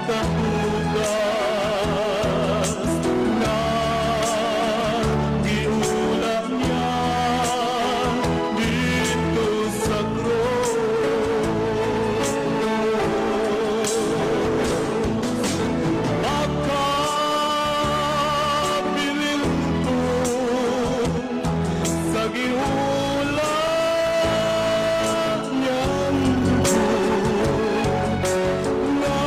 Nagkahugas nga giula niya didto sa krus. Makabilin ko sa giula niyang dugo nga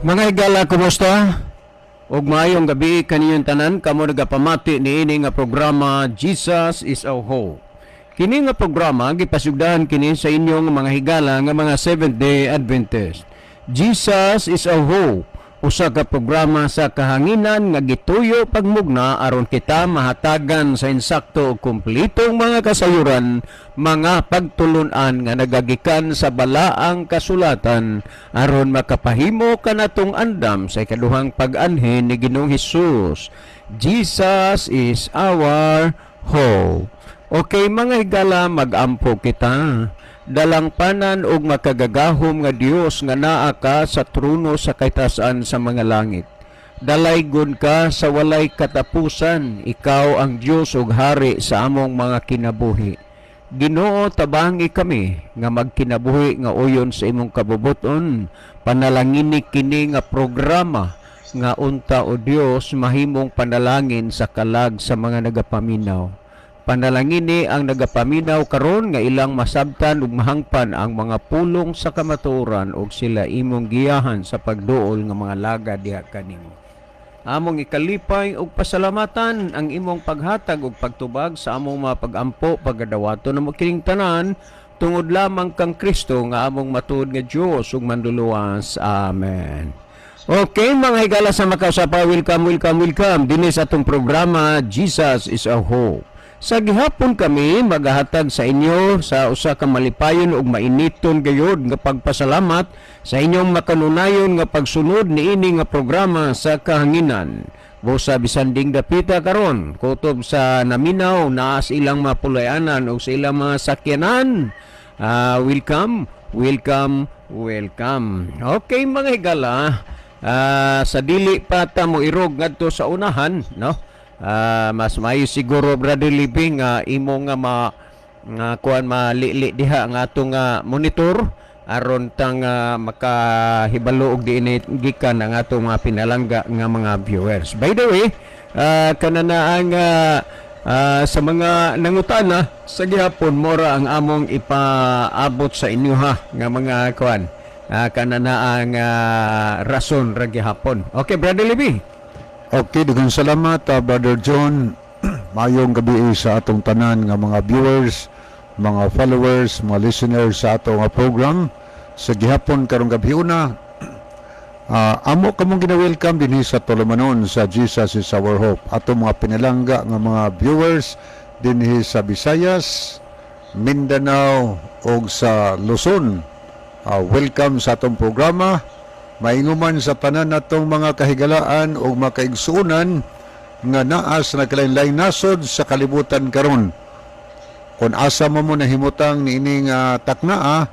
Mga higala, kumusta? Ug maayong gabi kaninyong tanan kamo nagapamati niini nga programa, Jesus is Our Hope. Kini nga programa gipasugdahan kini sa inyong mga higala nga mga Seventh Day Adventist. Jesus is Our Hope, usa ka programa sa kahanginan nga gituyo pagmugna aron kita mahatagan sa insakto ug kumpletong mga kasayuran, mga pagtulunan nga nagagikan sa balaang kasulatan aron makapahimo kanatong andam sa ikaduhang pag-anhi ni Ginoong Hesus. Jesus is our hope. Okay, mga higala, mag-ampo kita. Dalangpanan ug makagagahom nga Dios nga naa ka sa trono sa kataas-an sa mga langit. Dalaygon ka sa walay katapusan, ikaw ang Dios ug hari sa among mga kinabuhi. Ginoo, tabangi kami nga magkinabuhi nga uyon sa imong kabubuton. Panalangini kini nga programa nga unta, o Dios, mahimong panalangin sa kalag sa mga nagapaminaw. Panalangini ang nagapaminaw karon nga ilang masabtan ug mahangpan ang mga pulong sa kamatuoran ug sila imong giyahan sa pagduol nga mga laga diha kanimo. Among ikalipay ug pasalamatan ang imong paghatag ug pagtubag sa among mga pagampo, pagadawaton namo kining tanan tungod lamang kang Kristo nga among matuod nga Dios ug Manluluwas. Amen. Okay, mga higala sa makausapa, welcome, welcome, welcome dinhi sa atong programa, Jesus is Our Hope. Sa gihapon kami magahatag sa inyo sa usa ka malipayon ug mainiton gayud nga pagpasalamat sa inyong makanunayon nga pagsunod niini nga programa sa kahanginan. Busa bisan ding dapita karon, kutob sa naminaw naa sa ilang mapulayanan o sa ilang mga sakyanan. Welcome, welcome, welcome. Okay, mga higala, sa dili pa ta mo irog ngadto sa unahan, no? Mas maayo siguro, Brother Living, nga imo nga ma nga kuan, malili diha nga atong monitor aron tang makahibalo og diin gikan ang atong mga pinalangga nga mga viewers. By the way, kanana ang sa mga nangutana sa gihapon, mora ang among ipaabot sa inyo ha nga mga kuan. Kanana ang rason ra gihapon. Okay, Brother Libby. Okay, daghang salamat, Brother John. Maayong gabi sa atong tanan nga mga viewers, mga followers, mga listeners sa atong nga program. Sa gihapon karong gabi una, amo kamong gina-welcome dinhi sa Tulumanon sa Jesus is Our Hope. Atong mga pinalangga nga mga viewers dinhi sa Visayas, Mindanao ug sa Luzon. Welcome sa atong programa. Mainguman sa tanan natong mga kahigalaan o mga kaigsuonan nga naa sa nagkalain-laing nasod sa kalibutan karon. Kung asa mo mo nahimutang niining taknaa,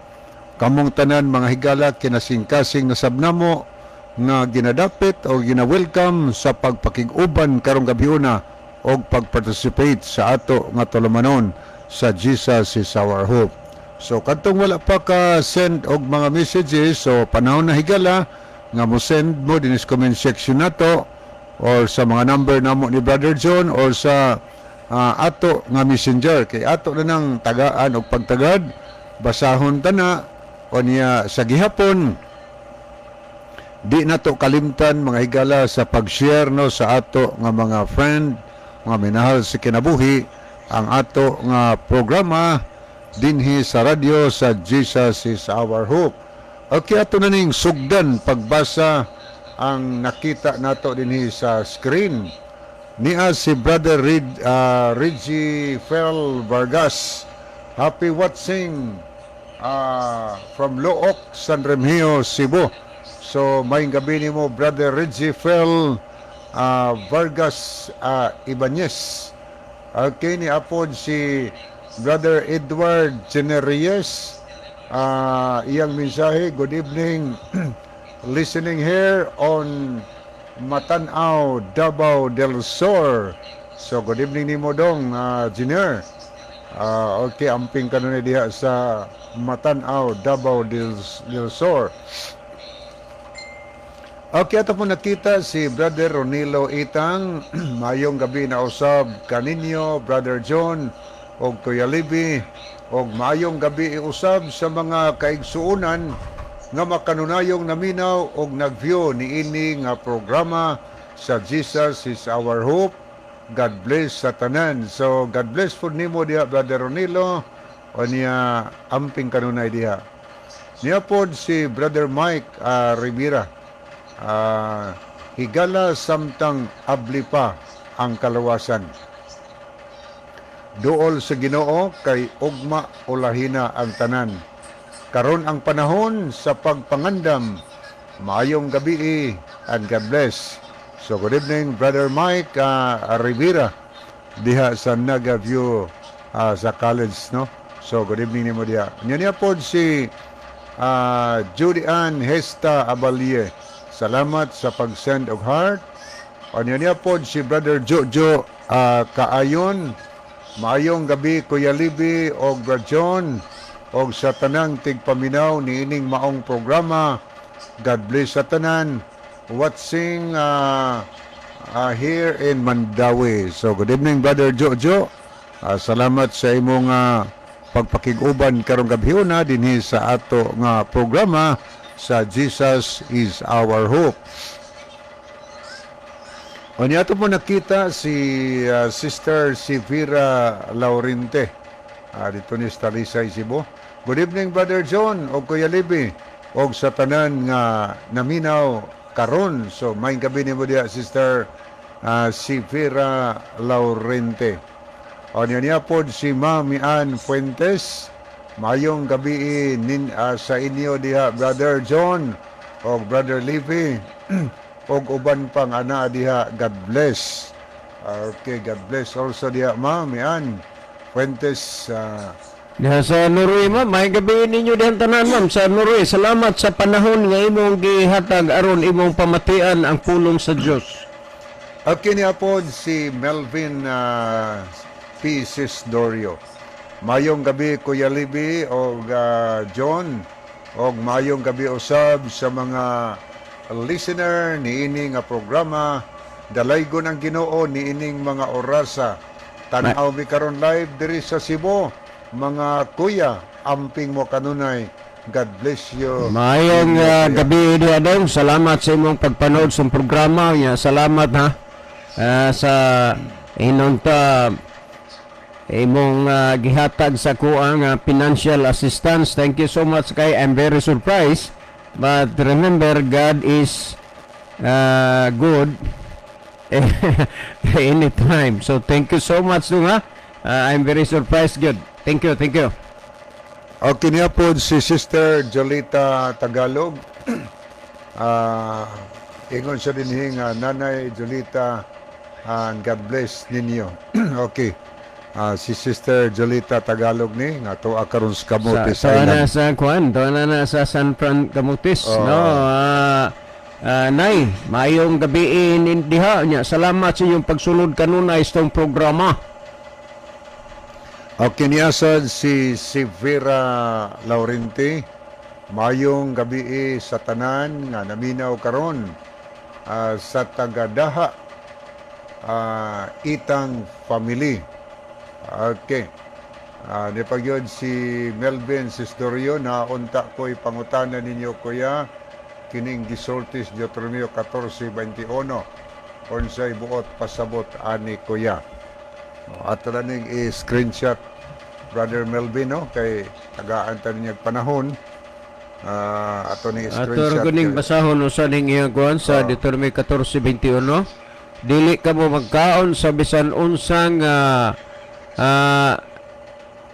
kamong tanan, mga higala, kinasingkasing nasab namo nga ginadapit o gina-welcome sa pagpakig-uban karong gabiuna o pag-participate sa ato nga tulumanon sa Jesus is Our Hope. So kadtong wala pa ka send og mga messages, so panahon na, higala, nga mo send mo dinhi sa comment section nato or sa mga number namo ni Brother John or sa ato nga messenger kay ato na nang tagaan og pagtagad, basahon ta na. O niya sa gihapon, di nato kalimtan, mga higala, sa pag-share, no, sa ato nga mga friend, mga minahal sa kinabuhi, ang ato nga programa dinhi sa radyo sa Jesus is Our Hope. Okay, ato na ning sugdan pagbasa ang nakita nato dinhi sa screen. Niya si Brother Reggie Fel Vargas. Happy watching from Looc, San Remigio, Cebu. So, maayong gabi nimo, Brother Reggie Fel Vargas Ibanez. Okay, ni apod si Brother Edward Generries. Iyang mensahe, "Good evening, listening here on Matanao, Davao del Sur." So, good evening nimo dong, Junior. Okay, amping ka na diha sa Matanao, Davao del Sur. Okay, ato po nakita si Brother Ronilo Itang. "Mayong gabi na usab kaninyo, Brother John og Kuya Libby. Og maayong gabi usab sa mga kaigsuonan nga makanunayong naminaw og nag-view niini nga programa sa Jesus is Our Hope. God bless sa tanan. So God bless pud nimo diha, Brother Ronilo, o niya amping kanunay diha. Niya pod si Brother Mike Rivera. Higala samtang abli pa ang kalawasan. Duol sa Ginoo kay ugma ulahina ang tanan. Karon ang panahon sa pagpangandam. Maayong gabi and God bless. So good evening, Brother Mike Rivera, diha sa Naga View sa college, no. So good evening nimo diha. Nya niya pod si Judy Ann Hesta Abalie. Salamat sa pag-send og heart. O niya niya pod si Brother Jojo Kaayon. Maayong gabi, Kuya Libi og Brad John og sa tanang tigpaminaw niining maong programa. God bless sa tanan watching here in Mandaue. So good evening, Brother Jojo. Salamat sa imong pagpakig-uban karong gabhiona dinhi sa ato nga programa sa Jesus is Our Hope. O niya ato po nakita si Sister Sivira Laurente dito ni Talisay, Cebu. Good evening, Brother John o Kuya Libi og sa tanan nga naminaw karon. So maayong gabi nimo diha, Sister Sivira Laurente. O niya niya pod si Mami Ann Fuentes. Mayong gabi nin sa inyo diha, Brother John og Brother Livi og uban pang ana diha. God bless. Okay, God bless also diha, Mami Ann Fuentes. Diha sa Norway, ma'am, may gabi ninyo dihan tanan, ma'am, sa Norway. Salamat sa panahon nga imong gihatag aron imong pamatian ang pulong sa Dios. Okay, niya pod si Melvin P. Dorio. Mayong gabi, Kuya Libi og John, og mayong gabi usab sa mga listener niini nga programa. Dalaygon ang Ginoo niining mga orasa. Tan-aw mi karon live diri sa Cebu. Mga kuya, amping mo kanunay. God bless you. Maayong gabi diha dong. Salamat sa imong pagpanood sa programa. Ya, salamat ha. Sa inunta imong gihatag sa kuang financial assistance. Thank you so much kay I'm very surprised. But remember, God is good anytime. So thank you so much dong ha. I'm very surprised good. Thank you, thank you. Okay niya po si Sister Jolita Tagalog. Ingon siya din nga Nanay Jolita and God bless ninyo. Okay. Si Sister Jolita Tagalog ni nga tuwa karon sa Camotes sa Island. Na sa kuan, tuwa na na sa San Fran Camotes, no? Nay, maayong gabi nin diha nya. Salamat sa inyong pagsulod kanunay sa itong programa. Okay niya sad si Vera Laurente. Mayong gabi sa tanan nga naminaw karon sa Tagadaha Itang family. Okay. Ni pagyod si Melvin Sistorio na unta ko ipangutana ninyo, kuya, kining gisultis Deuteronomio 14:21, unsay buot pasabot ani, kuya? Ato na ning i-screenshot, Brother Melvin, no, kay tagaan ta niya panahon. Ato ning Ato screenshot. Kuning basahon usa ning iyang kuan sa Deuteronomy 14:21. Dili ka mo magkaon sa bisan unsang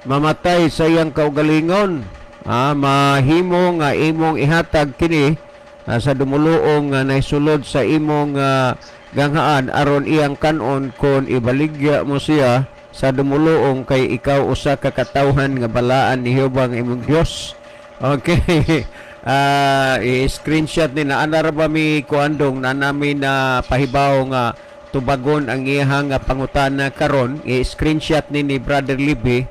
mamatay sa iyang kaugalingon. Mahimo nga imong ihatag kini sa dumuluong nga naisulod sa imong ganghaan aron iyang kanon kon ibaligya mo siya sa dumuluong, kay ikaw usa ka katawhan nga balaan ni Jehova ang imong Dios. Okay. I-screenshot ni na ana ra ba mi kuandong na nami na pahibaw nga tubagon ang iyang nga pangutana karon. I-screenshot ni ni Brother Libby.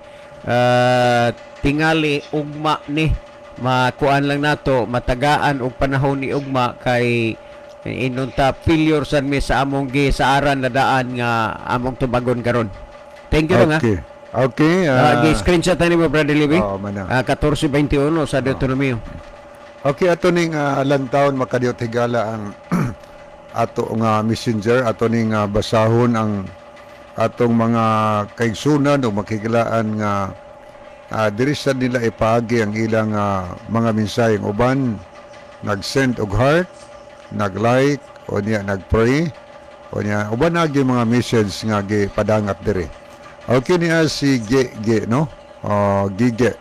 Tingali ugma ni makuan lang nato, matagaan og panahon ni ugma kay inunta failure sad mi sa among gisaaran na daan nga among tubagon karon. Thank you nga. Okay. Gi-screenshot na nimo, Brother Libby. Oo, mana. 14:21 sa Deuteronomio. Okay, ato ning lantawon, makadiyot, higala, ang ato nga messenger. Ato ning basahon ang atong mga kaigsunan o makigilaan nga diri sa nila ipaagi ang ilang mga mensahe. Ang uban nag-send og heart, nag-like o niya nag-pray o niya uban nagi mga message nga gipadangat diri. Okay, niya si G G, no? Oh, Gige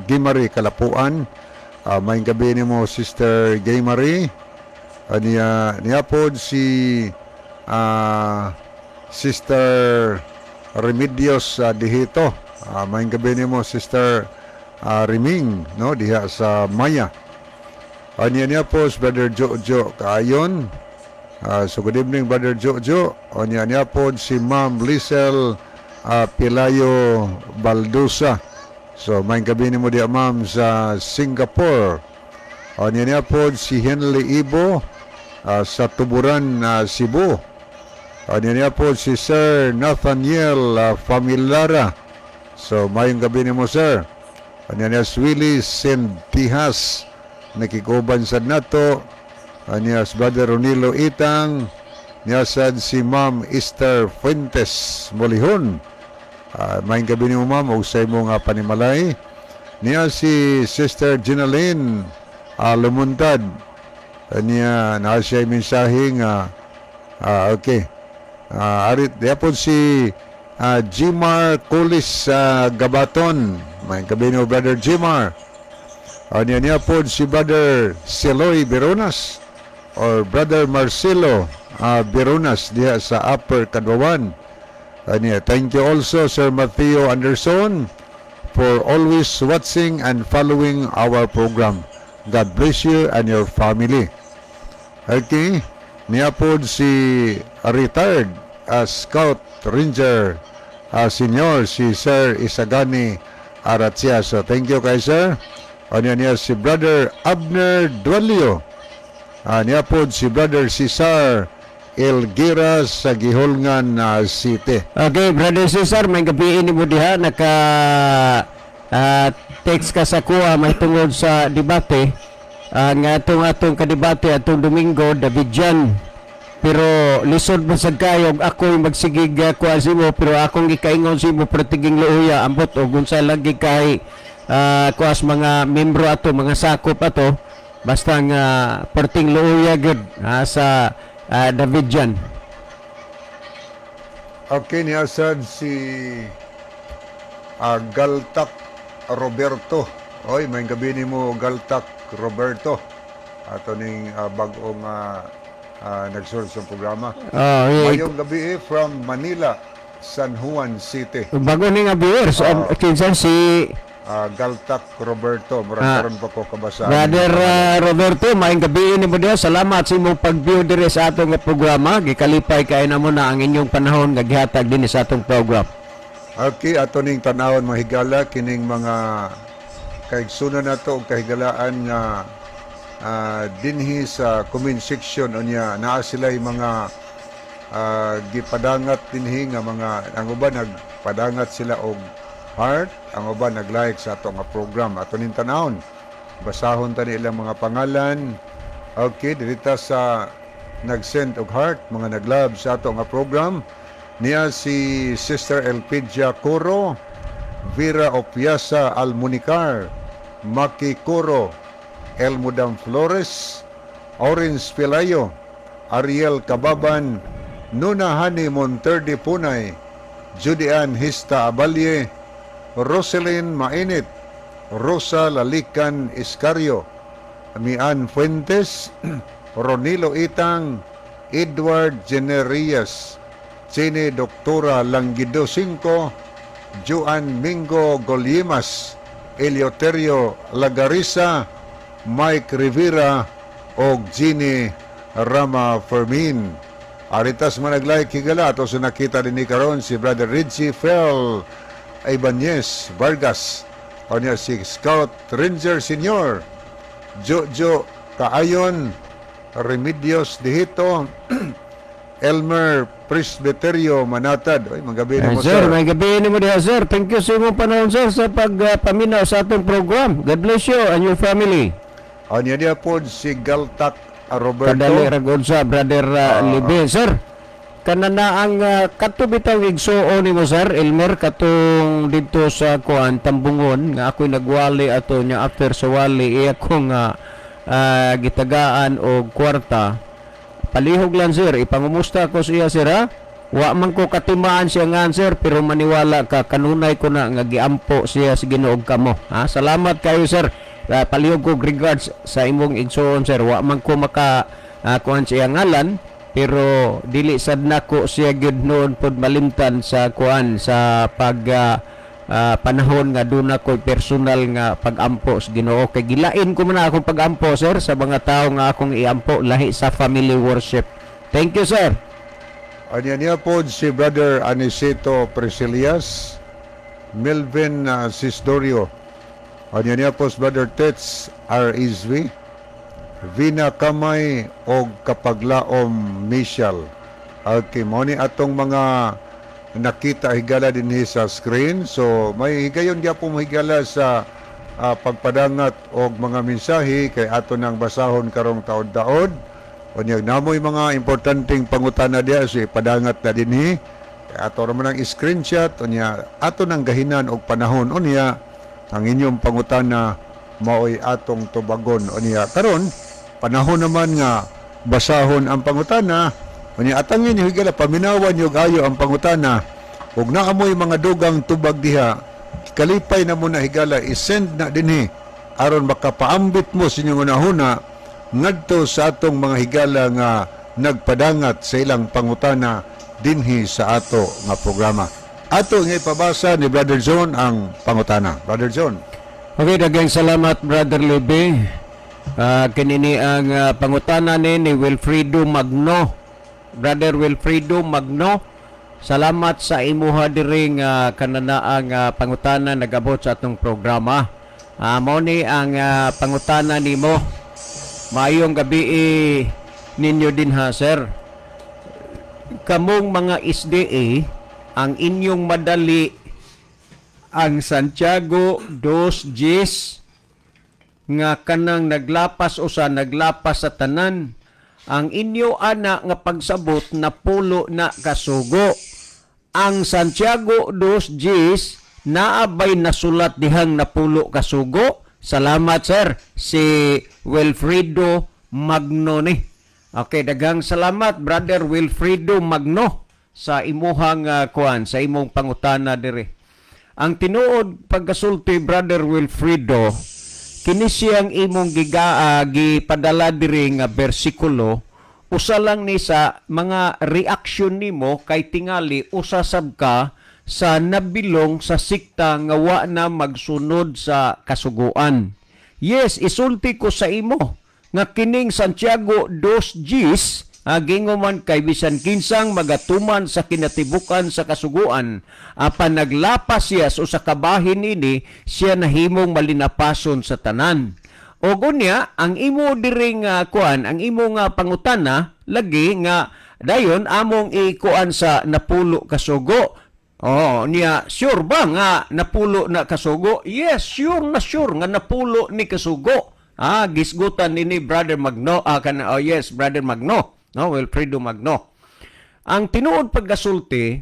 Gimari Kalapuan. Maayong gabi nimo, Sister Gay Marie. Niya niya pod si Sister Remedios Dihito. Maayong gabi nimo, Sister Riming, no, diha sa Maya. Niya niya po si Brother Jojo Kaayon. So good evening, Brother Jojo. Niya niya po si Ma'am Lizel Pilayo Baldusa. So maayong gabi nimo diha, ma'am, sa Singapore. Niya niya po si Henley Ibo sa Tuburan, Cebu. Niya niya po si Sir Nathaniel Familiara. So maayong gabi nimo, sir. Niya niya si Willie Sentihas, nakikuban sad nato. Niya si Brother Ronilo Itang. Niya sad si Ma'am Esther Fuentes Molihon. Maayong gabi nimo, ma'am, ug sa imong panimalay. Niya si Sister Ginaline Lumuntad. Niya naa siya mensahe nga okay. Arit diya po si Jimar Kulis Gabaton. Maayong gabi nimo, Brother Jimar. Niya niya po si Brother Celoy Beronas or Brother Marcelo Beronas diha sa Upper Kadwawan. Niya, thank you also, Sir Matthew Anderson, for always watching and following our program. God bless you and your family. Okay. Niya po si retired Scout Ranger Senior, si Sir Isagani Aratia. So thank you kay sir. Niya niya si Brother Abner Duelio. Niya po si Brother Cesar Elgira sa Guihulngan City. Okay, Brother Cesar, maayong gabi nimo diha. Naka text ka sa kuha may tungod sa debate. Nga atong atong kadebate atong Domingo, Davidjan. Pero lisod mo sad kayo ako'y magsigig kuha simo, pero akong gikaingon simo pertiging luoya ambot og unsa lang kay kuas mga membro ato, mga sakop ato, basta nga perting luoya gud sa Davidjan. Okay, niya sad si Galtak Roberto. Oy, maayong gabi nimo, Galtak Roberto. Ato ning bag-ong nagsulod sa programa. Oh, eh, Maayong gabi from Manila, San Juan City. Bago ni nga viewers, kinsa si Galtak Roberto, murag karon pa ko kabasa. Brother Roberto, maayong gabi nimo diha. Salamat sa imong pag-view diri sa atong nga programa. Gikalipay kay namo na ang inyong panahon nga gihatag dinhi sa atong program. Okay, ato ning tanawon, mga higala, kining mga kaigsunan nato og kahigalaan nga dinhi sa comment section. Unya naa sila mga gipadangat dinhi nga mga ang uban nagpadangat sila og heart, ang uban nag-like sa ato nga program. Ato ning tanawon, basahon ta ni ilang mga pangalan. Okay, dirita sa nag-send og heart, mga nag-love sa ato nga program, niya si Sister Elpidia Coro, Vera Opiasa Almunicar, Maki Coro, Elmudam Flores, Orange Pelayo, Ariel Kababan, Nuna Hani Monterde Punay, Judian Hista Abalye, Roselyn Mainit, Rosa Lalican Iscario, Mian Fuentes, Ronilo Itang, Edward Generias, Chene Doktora Langido 5, Joan Mingo Golyimas, Eleuterio Lagarisa, Mike Rivera, og Ginny Rama Fermin. Aritas managlike, higala, ato sa nakita din ni karon si Brother Richie Fel Ibanez Vargas. O niya si Scout Ranger Senior Jojo Kaayon, Remedios Dihito, Elmer Presbiterio Manatad. Oy, magabi na mo, sir, sir. Maayong gabi nimo diha, sir. Thank you sa imong panahon, sir, sa pagpaminaw sa atong program. God bless you and your family. Anya diya po si Galtak Roberto. Kadali ra gud sa Brother Libe, sir. Kanana ang kadto bitaw igsuon nimo, Sir Elmer, katong didto sa kuan, Tambungon, nga ako'y nagwali ato nya after sa wali iya ko nga gitagaan og kwarta. Palihog lang, sir, ipangumusta ko siya, sir, ha. Wa man ko katimaan siya nga, sir, pero maniwala ka kanunay ko na nga giampo siya sa Ginoo kamo, ha. Salamat kayo, sir. Palihog ko regards sa imong igsuon, sir. Wa man ko maka kuan siya ngalan, pero dili sad nako siya gyud noon pod malimtan sa kuan sa pag panahon nga duna ko personal nga pagampo sa Ginoo, kay gilain ko man akong pagampo, sir, sa mga tawo nga akong iampo lahi sa family worship. Thank you, sir. Anya niya po si Brother Aniceto Priscilias, Melvin Sisdorio. Anya niya po si Brother Tets R. Isvi, Vina Kamay og Kapaglaom Michel. Okay, mao ni atong mga nakita, higala, dinhi sa screen. So may higayon gyapon mo, higala, sa pagpadangat og mga mensahe kay ato nang basahon karong taod-taod. Unya namoy mga importanteng pangutana diya, so ipadangat na dinhi. Ato ra man ang screenshot, unya ato nang gahinan og panahon, unya ang inyong pangutana maoy atong tubagon unya. Karon panahon naman nga basahon ang pangutana. Unya atangin niyo, higala, paminawan niyo ayo ang pangutana ug naamoy mga dugang tubag diha, kalipay na mo na, higala, isend na dinhi aron makapaambit mo sa inyong hunahuna ngadto sa atong mga higala nga nagpadangat sa ilang pangutana dinhi sa ato nga programa. Ato nga ipabasa ni Brother John ang pangutana. Brother John. Okay, daghang salamat, Brother Lebe. Kinini ang pangutana ni Wilfredo Magno. Brother Wilfredo Magno, salamat sa imuha diri nga kananaang pangutana nagabot sa atong programa. Mao ni ang pangutana nimo. Maayong gabi ninyo din ha, sir. Kamong mga SDA, ang inyong madali ang Santiago 2:10 nga kanang naglapas usa naglapas sa tanan. Ang inyo ana nga pagsabot napulo na kasugo. Ang Santiago 2:10, naabay nasulat dihang napulo kasugo? Salamat, sir. Si Wilfredo Magno ni. Okay, daghang salamat, Brother Wilfredo Magno, sa imuhang kuan, sa imong pangutana diri. Ang tinuod pagkasulti, Brother Wilfredo, kini siyang imong gipadala diri nga bersikulo, usa lang ni sa mga reaksyon nimo kay tingali usa sab ka sa nabilong sa sikta nga wa na magsunod sa kasuguan. Yes, isulti ko sa imo nga kining Santiago 2:10, gingon man kay bisan kinsang magatuman sa kinatibukan sa kasuguan apan naglapas siya sa usa ka bahin ini, siya nahimong malinapason sa tanan. O unya ang imo diri nga kuan, ang imo nga pangutana lagi nga dayon among ikuan sa napulo kasugo. Oh, niya, sure ba nga napulo na kasugo? Yes, sure na sure nga napulo ni kasugo. Gisgutan ni Brother Magno, oh yes, Brother Magno, no, Wilfredo Magno. Ang tinuod pagkasulti,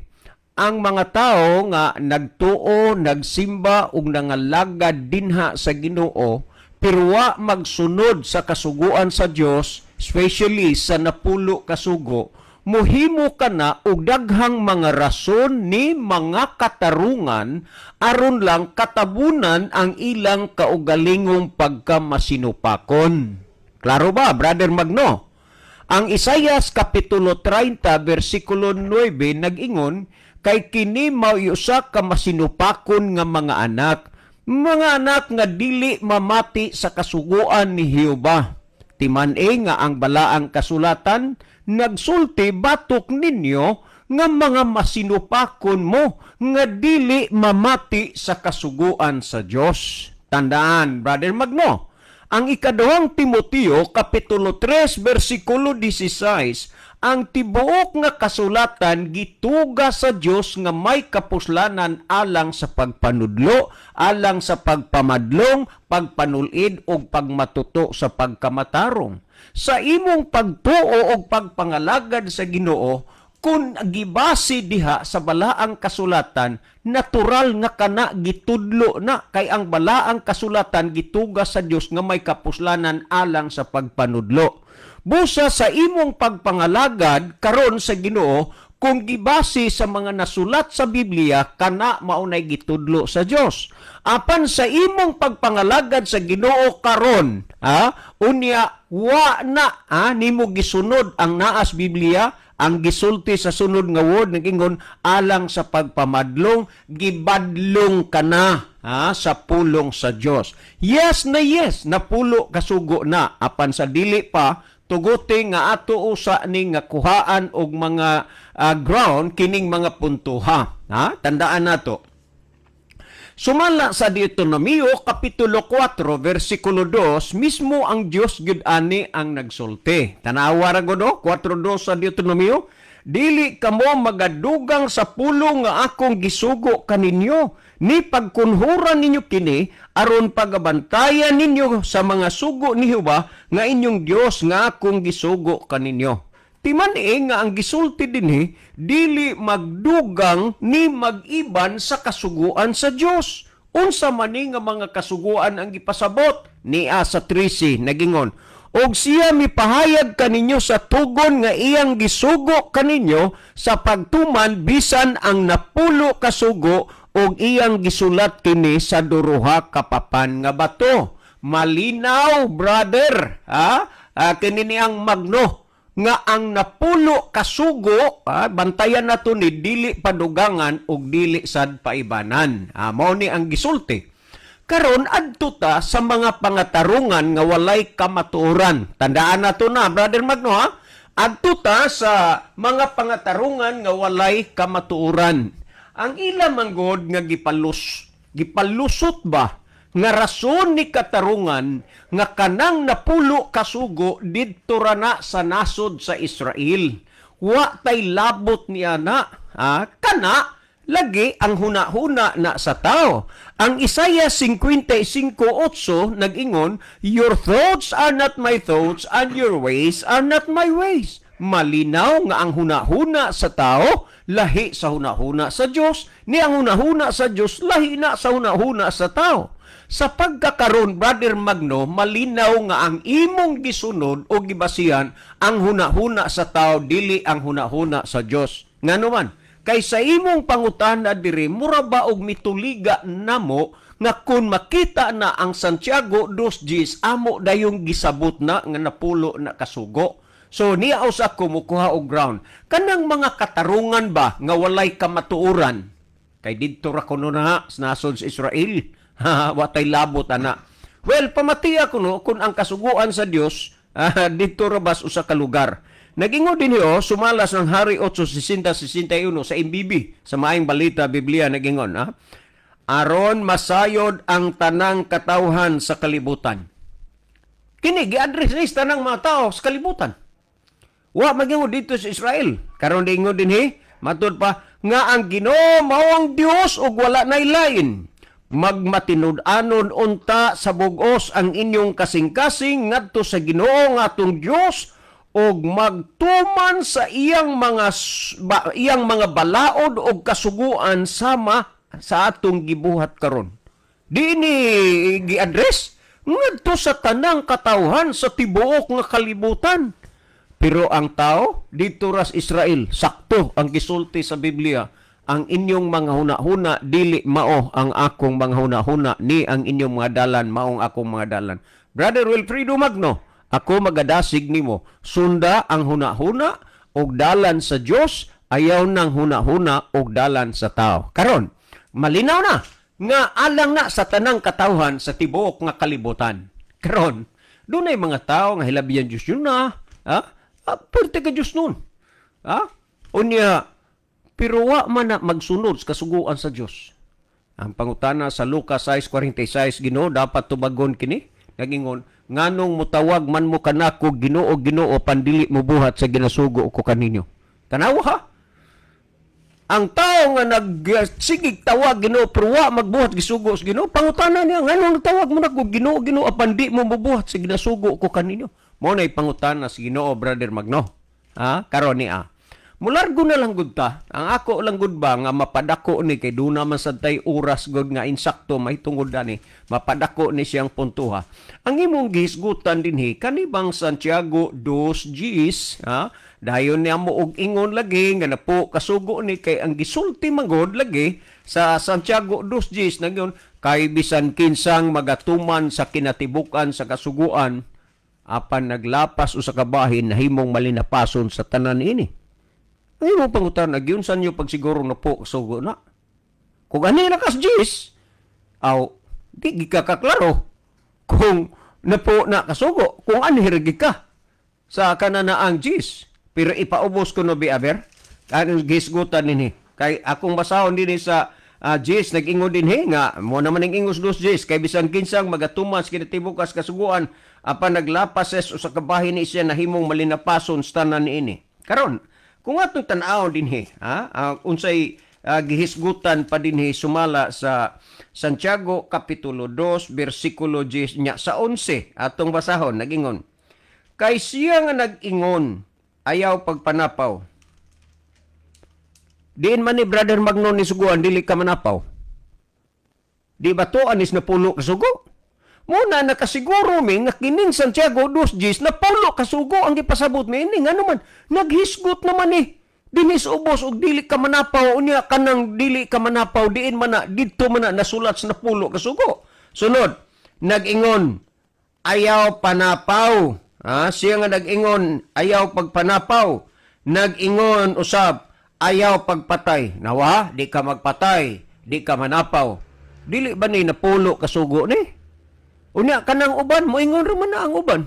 ang mga tao nga nagtuo, nagsimba ug nangalagad dinha sa Ginoo pero wa magsunod sa kasuguan sa Dios, especially sa napulo kasugo, muhimo ka na og daghang mga rason ni mga katarungan aron lang katabunan ang ilang kaugalingong pagkamasinupakon. Klaro ba, Brother Magno? Ang Isayas Kapitulo 30 versikulo 9 nag-ingon kay kini mao usa ka masinupakon nga mga anak nga dili mamati sa kasuguan ni Jehova. Timan-i nga ang balaang kasulatan nagsulti batok ninyo nga mga masinupakon mo nga dili mamati sa kasuguan sa Dios. Tandaan, Brother Magno, Ang ikaduhang Timoteo kapitulo 3 bersikulo 16, ang tibuok nga kasulatan gituga sa Dios nga may kapuslanan alang sa pagpanudlo, alang sa pagpamadlong, pagpanulid ug pagmatuto sa pagkamatarong. Sa imong pagtuo og pagpangalagad sa Ginoo, kung gibase diha sa balaang kasulatan, natural nga kana gitudlo na, kay ang balaang kasulatan gituga sa Dios nga may kapuslanan alang sa pagpanudlo. Busa sa imong pagpangalagad karon sa Ginoo, kung gibase sa mga nasulat sa Biblia, kana maunay gitudlo sa Dios. Apan sa imong pagpangalagad sa Ginoo karon, unya wa na nimo gisunod ang naas Biblia, ang gisulti sa sunod nga word nag-ingon alang sa pagpamadlong, gibadlong ka na sa pulong sa Dios. Yes na yes, napulo kasugo na, apan sa dili pa tuguti nga ato usa ni nga kuhaan og mga ground kining mga puntuha. Tandaan nato. Sumala sa Deuteronomio kapitulo 4 versikulo 2, mismo ang Dios gyud ani ang nagsulti. Tanawa ra gud 4:2 sa Deuteronomio, dili kamo magadugang sa pulong nga akong gisugo kaninyo, ni pagkunhuran ninyo kini aron pagabantayan ninyo sa mga sugo ni Jehova nga inyong Dios nga akong gisugo kaninyo. Timan-i nga ang gisulti dinhi dili magdugang ni mag-iban sa kasuguan sa Dios. Unsa man ni nga mga kasuguan ang gipasabot niya sa 13 nagingon, og siya mipahayag kaninyo sa tugon nga iyang gisugo kaninyo sa pagtuman bisan ang 10 kasugo og iyang gisulat kini sa duruha kapapan nga bato. Malinaw, brother, ha? Kini ni ang Magno nga ang 10 kasugo, bantayan nato ni dili padugangan og dili sad paibanan. Mao ni ang gisulti. Karon adto ta sa mga pangatarungan nga walay kamatuoran. Tandaan nato na, Brother Magno, ha? Adto ta sa mga pangatarungan nga walay kamatuoran. Ang ila manggod nga gipalusot ba nga rason ni katarungan nga kanang 10 kasugo didto ra na sa nasod sa Israel. Wa tay labot niya na, kana lagi ang huna-huna na sa tao. Ang Isaiah 55:8 nag-ingon, your thoughts are not my thoughts and your ways are not my ways. Malinaw nga ang huna-huna sa tao lahi sa huna-huna sa Dios, ni ang huna-huna sa Dios lahi na sa huna-huna sa tao. Sa pagkakaroon, Brother Magno, malinaw nga ang imong gisunod o gibasihan ang huna-huna sa tao, dili ang huna-huna sa Dios. Ngano man, kay sa imong pangutana diri, mura ba og mituliga namo nga kun makita na ang Santiago 2:10, amo dayong gisabot na nga 10 na kasugo. So niya usa ko mukuha og ground. Kanang mga katarungan ba nga walay kamatuoran? Kay didto ra kuno na sa nasod sa Israel. Watay labot ana. Well, pamatiya kuno kung ang kasuguan sa Dios didto ra bas usa ka lugar. Nagingon din niyo sumalas ng Hari 8:60-61 sa MBB sa Maayong Balita Biblia nagingon, aron masayod ang tanang katawhan sa kalibutan. Kini gi-address ni sa tanang mga tao sa kalibutan. Wa magingon dito sa Israel. Karon dingon dinhi matud pa nga ang Ginoo mao ang Dios ug wala nay lain. Magmatinud-anon unta sa bug-os ang inyong kasing-kasing ngadto sa Ginoo nga atong Dios ug magtuman sa iyang mga balaod og kasuguan sama sa atong gibuhat karon. Diini gi-address ngadto sa tanang katawhan sa tibuok nga kalibutan. Pero ang tao dito ras Israel, sakto ang gisulti sa Biblia, ang inyong mga huna-huna dili mao ang akong mga huna-huna, ni ang inyong mga dalan maong akong mga dalan. Brother Wilfredo Magno, ako magadasig nimo, sunda ang huna-huna og dalan sa Dios, ayaw nang huna-huna og dalan sa tao. Karon, malinaw na nga alang na sa tanang katawhan sa tibuok nga kalibutan. Karon, dunay mga tao nga hilabihan Dios yun na, ha? Pwerte ka Dios nun. Ha? Unya, pero wa man na magsunod sa kasuguan sa Dios. Ang pangutana sa Lucas 6:46, Ginoo, dapat tubagon kini? Nagingon, nganong mutawag man mo kanako Ginoo, Ginoo, pandili mo buhat sa ginasugo ko kaninyo? Tanawa ha. Ang tao nga nagsigig tawag Ginoo pero wa magbuhat gisugo sa Ginoo, pangutana niya, nganong tawag mo nako Ginoo, Ginoo, apan di mo mobuhat sa ginasugo ko kaninyo? Mo nay pangutana sa Ginoo, Brother Magno. Ha? Karon ni ah. Mulargo na lang gud ta. Ang ako lang gud ba nga mapadako ni kay duna man sad tay oras gud nga insakto mahitungod ani mapadako ni siyang puntuha. Ang imong gihisgutan dinhi kani bang Santiago 2 Gs, ha? Dayon niya mo og ingon lagi nga napo kasugo ni kay ang gisulti manggod lagi sa Santiago 2 Gs nagyon kay bisan kinsang magatuman sa kinatibukan sa kasuguan apan naglapas usa ka bahin nahimong malinapason sa tanan ini. Ay mo pangutan, nagyunsan nyo pagsiguro na po kasugo na. Kung ano na kas Jis, aw, di ka kaklaro kung napo na kasugo, kung ano hirigi ka sa kananaang Jis. Pero ipaubos ko no, bi aber, anong gisgutan nini. Kay akong basahon din sa Jis, nag-ingon din he, nga, mo naman ang ingos dos Jis, kay bisan kinsang magatuman sa kinatibukas kasuguan, apan naglapas es usa ka bahin ni siya nahimong malinapason sa tanan niini. Karon, kung atong tan-awon dinhi, ha, unsay gihisgutan pa dinhi sumala sa Santiago kapitulo 2 bersikulo 10 nya sa 11 atong basahon nagingon. Kay siya nga nag-ingon ayaw pagpanapaw. Diin man ni Brother Magno ni suguan dili ka manapaw. Di ba to anis napulo kasugo? Muna nakasiguro mi nga kining Santiago 2 Gs napulo kasugo ang gipasabot mi ini ngano man naghisgot naman ni dinis ubos og dili ka manapaw, unya kanang dili ka manapaw diin man na didto man na nasulat sa napulo kasugo. Sunod, nag-ingon ayaw panapaw. Ha, siya nga nag-ingon ayaw pagpanapaw. Nag-ingon usab ayaw pagpatay. Nawa, di ka magpatay, di ka manapaw. Dili ba ni napulo kasugo ni? Unya kanang uban moingon ra man na ang uban.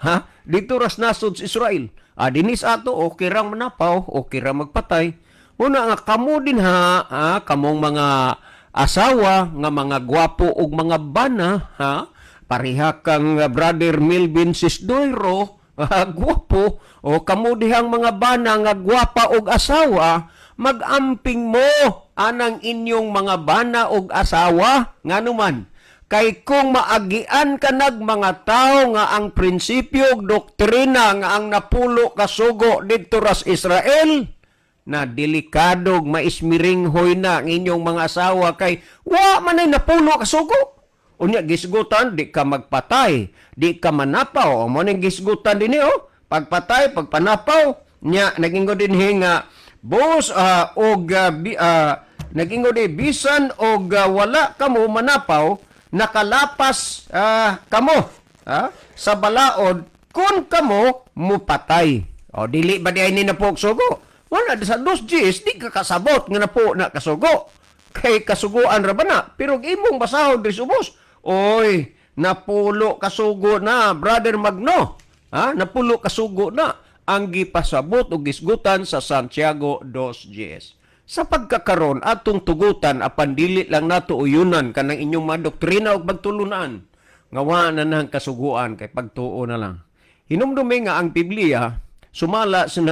Ha? Dito ras nasod sa Israel. Ah, dinis ato okay ra manapaw, okay ra magpatay. Una nga kamo din ha, ha, kamong mga asawa nga mga gwapo ug mga bana, ha? Pareha kang Brother Melvin Sisdoiro, ha, gwapo o kamo dihang mga bana nga gwapa og asawa, magamping mo anang inyong mga bana og asawa ngano man kay kung maagian kanag mga tao nga ang prinsipyo ug doktrina nga ang napulo kasugo didto ras Israel na delikado maismiringhoy na ang inyong mga asawa kay wa man ay napulo kasugo. Unya gisgutan di ka magpatay, di ka manapaw. Mo ning gisgutan dinhi oh, pagpatay, pagpanapaw. Nya nagingon dinhi nga bos og nagingon di bisan og wala kamo manapaw, nakalapas kamo sa balaod kung kamo mupatay. O dili ba di ay ni napo sugo? Wala sa dos Gs di ka kasabot nga napo na kasugo. Kay kasuguan ra ba na? Pero imong basahon diri subos. Oy, napulo kasugo na, Brother Magno. Ha? Napulo kasugo na ang gipasabot og gisgutan sa Santiago 2 Gs. Sa pagkakaron atong tugutan apan dili lang nato uyunan kanang inyong mga doktrina ug pagtulunan nga wa na nang kasuguan kay pagtuo na lang. Hinumdumi nga ang Biblia sumala sa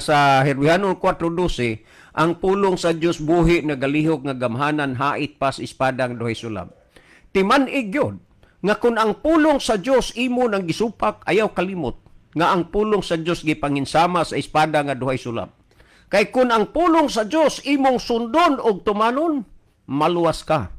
sa Hebreo 4:12, ang pulong sa Dios buhi, nagalihok nga gamhanan, hait pas espadang duhay sulab. Timan-ig gyud nga kun ang pulong sa Dios imo nang gisupak, ayaw kalimot nga ang pulong sa Dios gipanginsama sa espada nga duhay sulab. Kay kun ang pulong sa Dios imong sundon og tumanon, maluwas ka.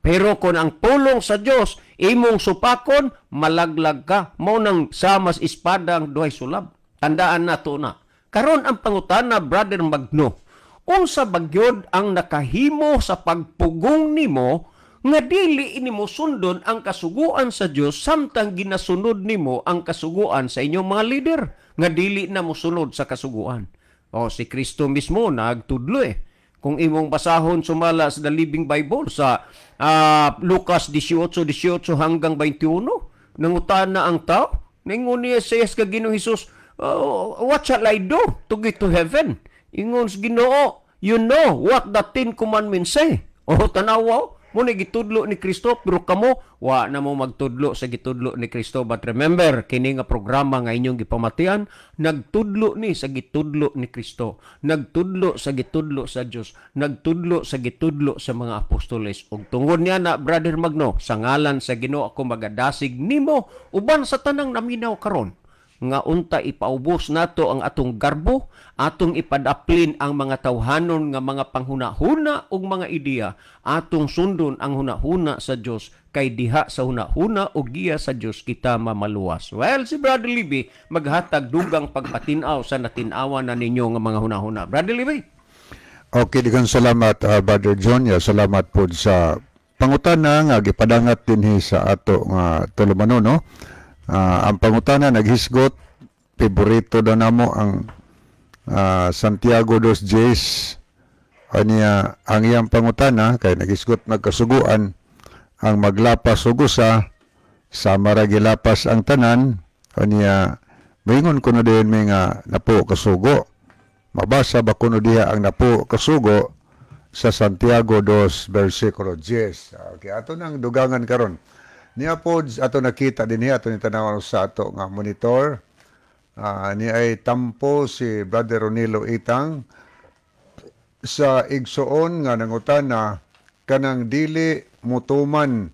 Pero kung ang pulong sa Dios imong supakon, malaglag ka. Mao nang samas espadang duhay sulab. Tandaan nato na. Karon ang pangutana, Brother Magno, unsa bagyod ang nakahimo sa pagpugong nimo nga dili inimo sundon ang kasuguan sa Dios samtang ginasunod nimo ang kasuguan sa inyong mga leader nga dili na mosunod sa kasuguan? O si Kristo mismo nagtudlo eh. Kung imong basahon sumala sa The Living Bible sa Lucas 18:18 hanggang 21, nangutana ang tao, ningon niya sa kag Ginoong Hesus, "What shall I do to get to heaven?" Ingon sa Ginoo, "You know what the 10 Commandments say." O tanawa, Mo na gitudlo ni Kristo, pero kamo wa na mo magtudlo sa gitudlo ni Kristo. But remember, kini nga programa nga inyong gipamatian, nagtudlo ni sa gitudlo ni Kristo, nagtudlo sa gitudlo sa Dios, nagtudlo sa gitudlo sa mga apostoles. Ug tungod niya na, Brother Magno, sa ngalan sa Ginoo ako magadasig nimo uban sa tanang naminaw karon nga unta ipaubos nato ang atong garbo, atong ipadaplin ang mga tawhanon nga mga panghuna-huna ug mga ideya, atong sundon ang huna-huna sa Dios, kay diha sa huna-huna ug giya sa Dios kita mamaluwas. Well, si Brother Libby maghatag dugang pagpatin-aw sa natin-awan na ninyo nga mga huna-huna. Brother Libby. Okay, daghang salamat, Brother John. Ya, salamat po sa pangutana nga gipadangat dinhi sa ato nga tulumanon, no? Ang pangutana naghisgot favorito daw namo ang Santiago dos Diez. Aniya ang iyang pangutana kay naghisgot nagkasuguan ang maglapas og usa sama ra gilapas ang tanan. Aniya moingon kuno din may nga napo kasugo. Mabasa ba kuno diha ang napo kasugo sa Santiago 2 versikulo 10? Okay, ato nang dugangan karon. Niya po ato nakita din ato ni tanaw sa ato nga monitor. Ni ay tampo si Brother Ronilo Itang sa igsuon nga nangutana kanang dili mutuman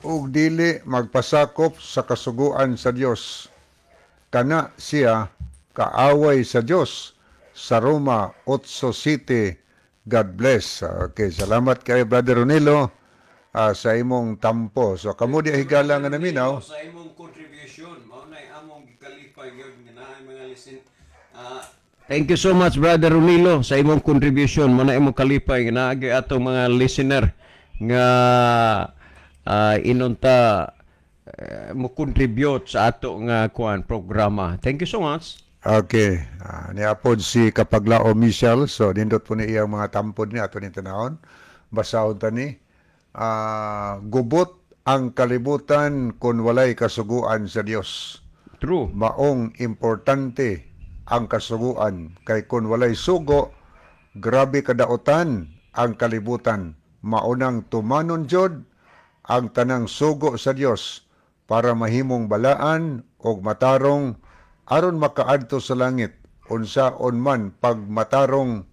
ug dili magpasakop sa kasuguan sa Dios, kana siya kaaway sa Dios, sa Roma 8 City. God bless. Okay, salamat kay Brother Ronilo sa imong tampo. So kamo di higala nga naminaw sa imong contribution, mao nay among gikalipay gyud nga naay mga listen. Thank you so much, Brother Ronilo, sa imong contribution. Mao na imong kalipay nga naagi atong mga listener nga inunta mo contribute sa ato nga kuan programa. Thank you so much. Okay. Niapod si Kapaglao Michelle. So, nindot po ni iyang mga tampod ni ato ni tanahon. Basahon ta ni. Gubot ang kalibutan kung walay kasuguan sa Dios. True. Maong importante ang kasuguan. Kay kung walay sugo, grabe kadaotan ang kalibutan. Maunang tumanon jod ang tanang sugo sa Dios para mahimong balaan og matarong aron makaadto sa langit. Unsaon man pagmatarong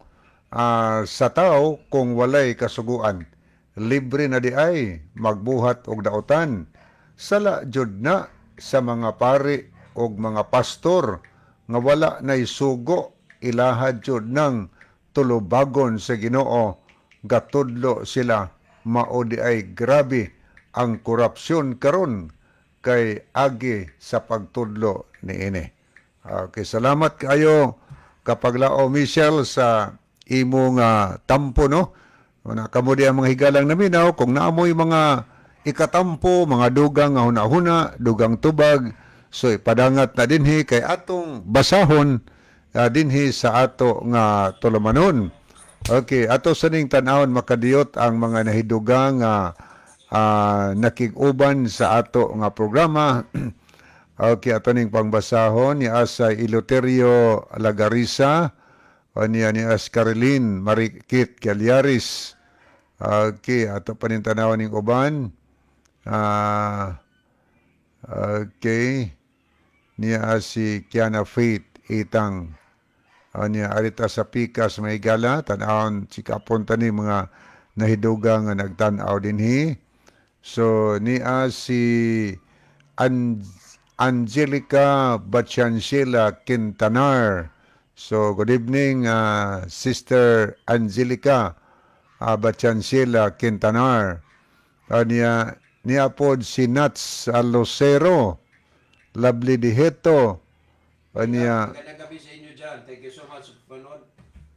sa tao kung walay kasuguan, libre na di ay magbuhat og daotan. Sala jud na sa mga pari og mga pastor nga wala nay sugo, ilaha jud nang tulubagon sa Ginoo gatudlo sila. Mao di ay grabe ang korupsyon karon kay agi sa pagtudlo niini. Okay, salamat kayo, Kapaglao Michelle, sa imong tampo, no. Una kamo di ang mga higalang naminaw, kung naamoy mga ikatampo, mga dugang nga hunahuna, dugang tubag, so ipadangat na dinhi kay atong basahon dinhi sa ato nga tulumanon. Okay, ato sa ning tan-awon makadiyot ang mga nahidugang nga nakig-uban sa ato nga programa. Okay, ato ning pangbasahon ni asa Iluterio Lagarisa, o niya ni as Caroline Marikit Calyaris. Okay, ato pa ning tanawon ning uban. Okay. Niya si Kiana Faith Itang. Niya arita sa Pikas may gala, tan-awon si kapon tani mga nahidugang nga nagtan-aw dinhi. So niya si Angelica Bachancela Quintanar. So good evening, Sister Angelica Bachancela Quintanar. Niya pod si Nats Lucero, Lovely Diheto. Niya Magandang gabi sa inyo dyan. Thank you so much sa panood.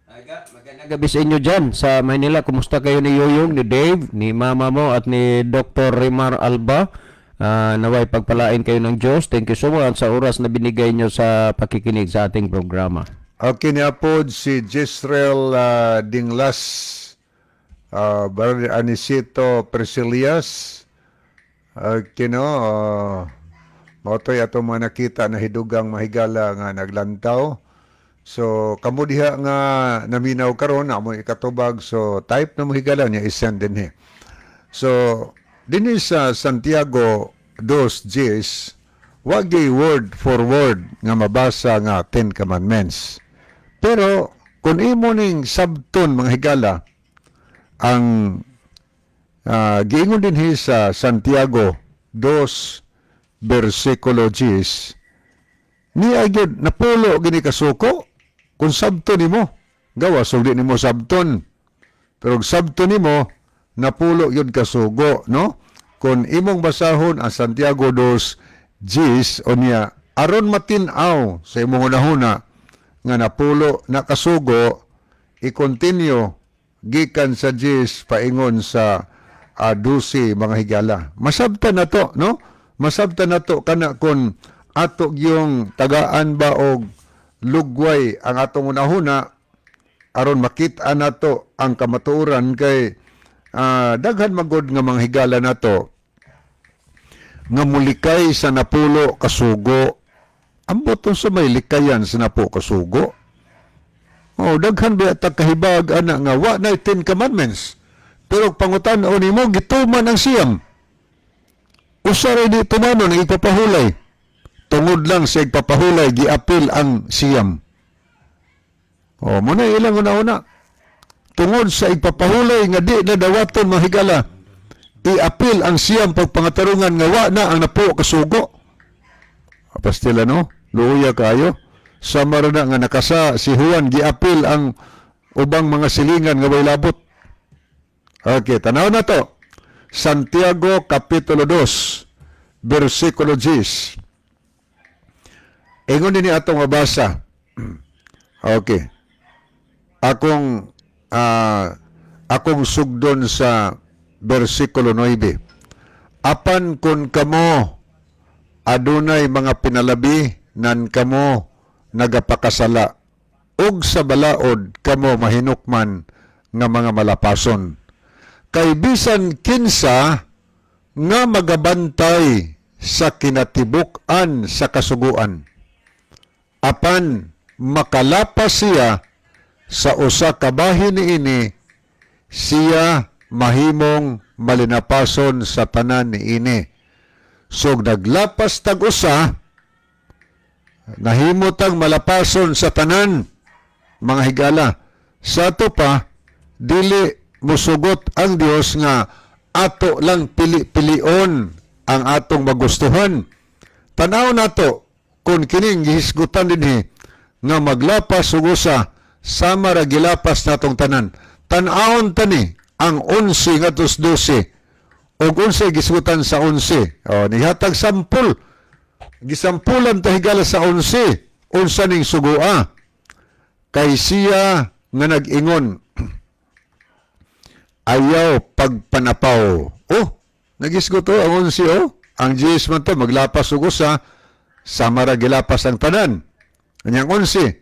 Aga, magandang gabi sa inyo dyan sa Manila. Kumusta kayo ni Yoyong, ni Dave, ni mama mo at ni Dr. Rimar Alba? Naway pagpalain kayo ng Diyos. Thank you so much sa oras na binigay nyo sa pakikinig sa ating programa. Okay, niya pod si Jisrael Dinglas, Brother Anisito Priscilias. Okay, no, mao to'y ato mga nakita na hidugang mahigala nga naglantaw. So kamo diha nga naminaw karon na mo ikatubag, so type na mo, higala, niya i-send dinhi. So dinhi sa Santiago 2:10, wagi word for word nga mabasa nga Ten Commandments. Pero kung imo ning sabton, mga higala, ang giingon dinhi sa Santiago 2 versikulo 10 ni agyod napulo gini kasugo kung sabton nimo. Gawas ug di nimo sabton, pero kung sabton nimo, napulo yun kasugo, no? Kung imong basahon ang Santiago 2:10 unya aron matin-aw sa imong hunahuna nga napulo na kasugo, i-continue gikan sa 10 paingon sa 12, mga higala. Masabtan na to, no? Masabtan na to kana kung ato yung tagaan ba og lugway ang atong hunahuna aron makita nato ang kamatuoran, kay daghan magod nga mga higala nato nga mulikay sa napulo kasugo. Ambot sa may likayan sa napulo kasugo. Oh, daghan ba ta kahibag ana nga wa na Ten Commandments. Pero pangutan-on nimo, gituman ang siyam. Usa ra di tumanon, ang ipapahulay. Tungod lang sa igpapahulay, giapil ang siyam. Oh, muna ilang una-una. Tungod sa igpapahulay nga di na dawaton, mga higala, iapil ang siyam pagpangatarungan nga wa na ang napulo kasugo. Pastila, no? Luoya kayo. Sama ra na nga nakasa si Juan, giapil ang ubang mga silingan nga way labot. Okay, tanaw na to. Santiago Kapitulo 2, versikulo 10. Ingon din ni atong mabasa. Okay. Akong sugdon sa versikulo 9. "Apan kung kamo adunay mga pinalabi nan kamo nagapakasala ug sa balaod kamo mahinukman nga mga malapason. Kay bisan kinsa nga magabantay sa kinatibuk-an sa kasuguan, apan makalapas siya sa usa ka bahin niini, siya mahimong malinapason sa tanan niini." So naglapas tag usa, nahimo tag malapason sa tanan, mga higala. Sa ato pa, dili musugot ang Dios nga ato lang pili-pilion ang atong magustuhan. Tanaw nato kung kining gihisgutan dinhi nga maglapas ug usa sama ra gilapas natong tanan. Tan-awon tani ang 11 ngadto 12 ug unsay gisgutan sa 11. Oh, nihatag sampul. Gisampulan ta, higala, sa 11 unsa ning sugua. "Kay siya nga nag-ingon, 'Ayaw pagpanapaw.'" Oh, nagisgot to ang 11, oh. Ang 10 man to maglapas ug usa sama ra gilapas ang tanan. Kanyang 11,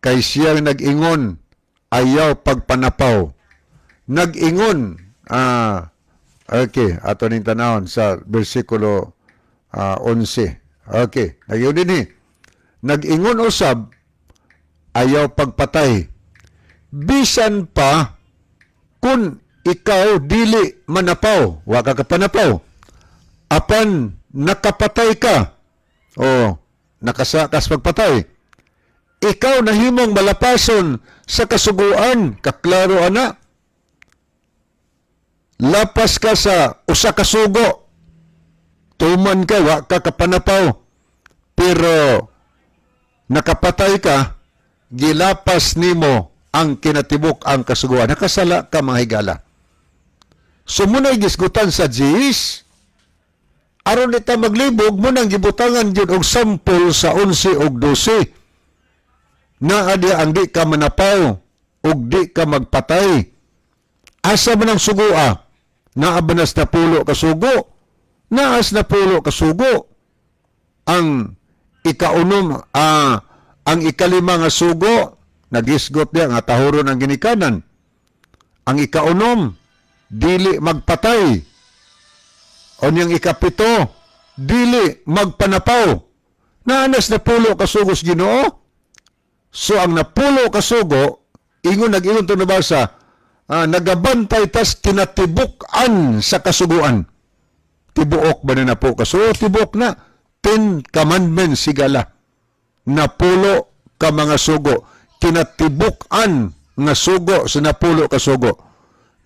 "Kay siya nga nag-ingon, 'Ayaw pagpanapaw.'" Nag-ingon, okay, ato ning tanawon sa versikulo 11. Okay, nagyo din eh. "Nag-ingon usab, 'Ayaw pagpatay.' Bisan pa kung ikaw dili manapaw, wa ka kapanapaw, apan nakapatay ka, o nakasakas pagpatay, ikaw nahimong malapason sa kasuguan." Kaklaro ana. Lapas ka sa usa ka sugo. Tuman ka, wa ka kapanapaw. Pero nakapatay ka, gilapas nimo ang kinatibuk ang kasuguan. Nakasala ka, mga higala. So muna'y gisgutan sa 10. Aron ita maglibog mo nang gibutangan yun og sampol sa 11 og 12. Naa diya ang di ka manapaw ug di ka magpatay. Asa man ang sugua? Naa ba nas napulo ka sugo? Naas napulo ka sugo. Ang ikaunom, ang ikalima nga sugo, nagisgot niya nga tahuron ang ginikanan. Ang ikaunom, dili magpatay. O niyang ikapito, dili magpanapaw. Naanas napulo ka sugos Ginoo. So ang napulo ka sugo, ingon nag-ingon to nabasa, nagabantay tas kinatibuk-an sa kasuguan. Tibuok ba na po kasugo? Tibuok na. 10 Commandments sigala. Napulo ka mga sugo. Kinatibuk-an nga sugo sa napulo ka sugo.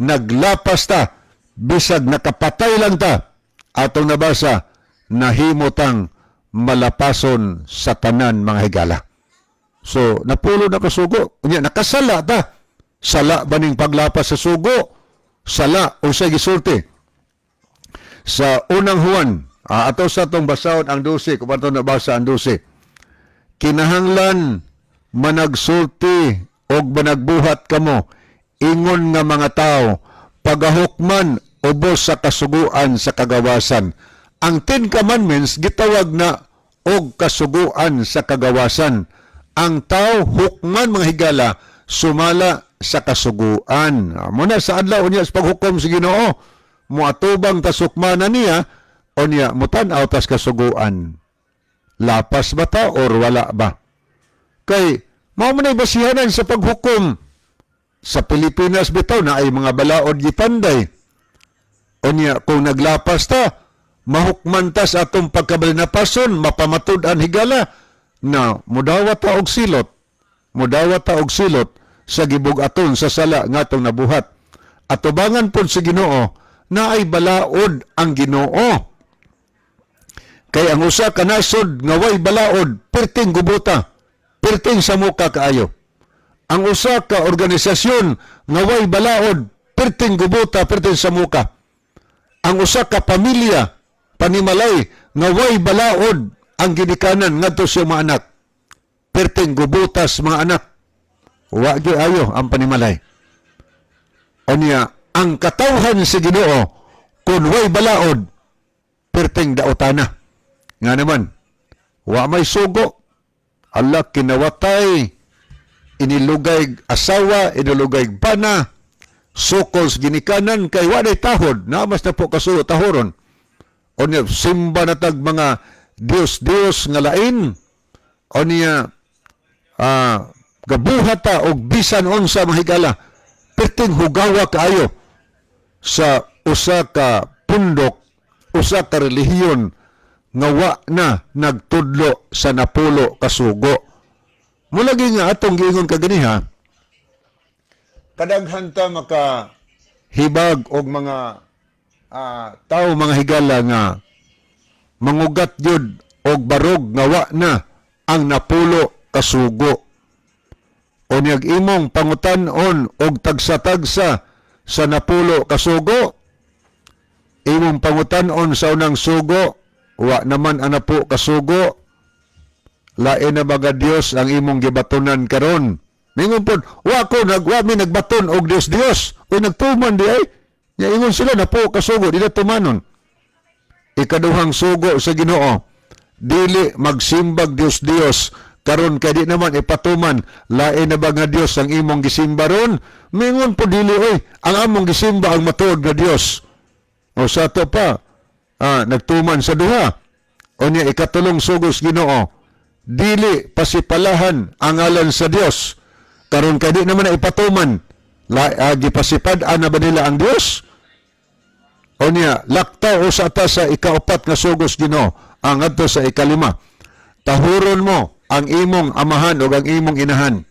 Naglapas ta, bisag nakapatay lang ta. Atong nabasa, nahimotang malapason sa tanan mga higala. So, napulo na kasugo. Unya, nakasala ta. Sala ba ning paglapas sa sugo? Sala o sa gisulti? Sa Unang Juan, ato sa atong basahon ang 12, kung ato nabasa ang 12. Kinahanglan managsulti og managbuhat kamo ingon nga mga tao pagahukman ubos sa kasuguan sa kagawasan. Ang 10 Commandments gitawag na og kasuguan sa kagawasan. Ang tao hukman mga higala sumala sa kasuguan. Muna sa adlaw unya sa paghukom sa Ginoo, moatubang tasukmanan niya unya mutan-aw tas kasuguan. Lapas ba ta or wala ba? Kay mao man ay basihanan sa paghukom. Sa Pilipinas bitaw na ay mga balaod gitanday. Unya kung naglapas ta, mahukman ta sa atong pagkabalinapason, mapamatud-an higala na mudawat ta og silot. Mudawat ta og silot sa gibug-aton sa sala nga atong nabuhat. Atubangan pud sa Ginoo na ay balaod ang Ginoo. Kay ang usa ka nasod nga way balaod, perting gubuta, perting samuka kaayo. Ang usa ka organisasyon nga way balaod, perting gubuta, perting samuka. Ang usa ka pamilya, panimalay, nga way balaod ang ginikanan ngadto sa mga anak, perting gubutas mga anak. Wa gyud ayo ang panimalay. Unya, ang katawhan sa Ginoo kun way balaod, perting daotana. Nga naman, wa may sugo, Allah kinawatay, inilugay asawa, inilugay bana, sukol sa ginikanan, kay wa day tahod, naamas na po kasulo tahoron. Unya, simba na tag mga Dios-Dios nga lain. Unya, gabuhat ta og bisan unsa mahigala, perting hugawa kaayo sa usa ka pundok, usa ka relihiyon nga wa na nagtudlo sa napulo kasugo. Mulagi nga atong giingon kaganiha, kadaghan ta maka hibag og mga tao mga higala nga mangugat gyud og barog nga wa na ang napulo kasugo. Unyag imong pangutan-on og tagsa-tagsa sa napulo kasugo, imong pangutan-on sa unang sugo, wa naman ang napo kasugo, lain na baga Dios ang imong gibatonan karon. Mingon pod, wa ko nagwa mi nagbaton og Dios Dios, o nagtuman di ay. Nya ingon sila napo kasugo, di na tumanon. Ikaduhang sugo sa Ginoo, dili magsimbag Dios Dios karon kay di naman ipatuman, lain na ba nga Dios ang imong gisimba ron? Mingon po dili oy, ang among gisimba ang matuod nga Dios. O sa ato pa, nagtuman sa duha. O niya ikatulong sugos Ginoo, dili pasipalahan ang ngalan sa Dios karon kay di naman na ipatuman, gipasipad-an na ba nila ang Dios? O niya laktaw o sa ata sa ikaupat nga sugos Ginoo, ang adto sa ikalima, tahuron mo ang imong amahan o ang imong inahan.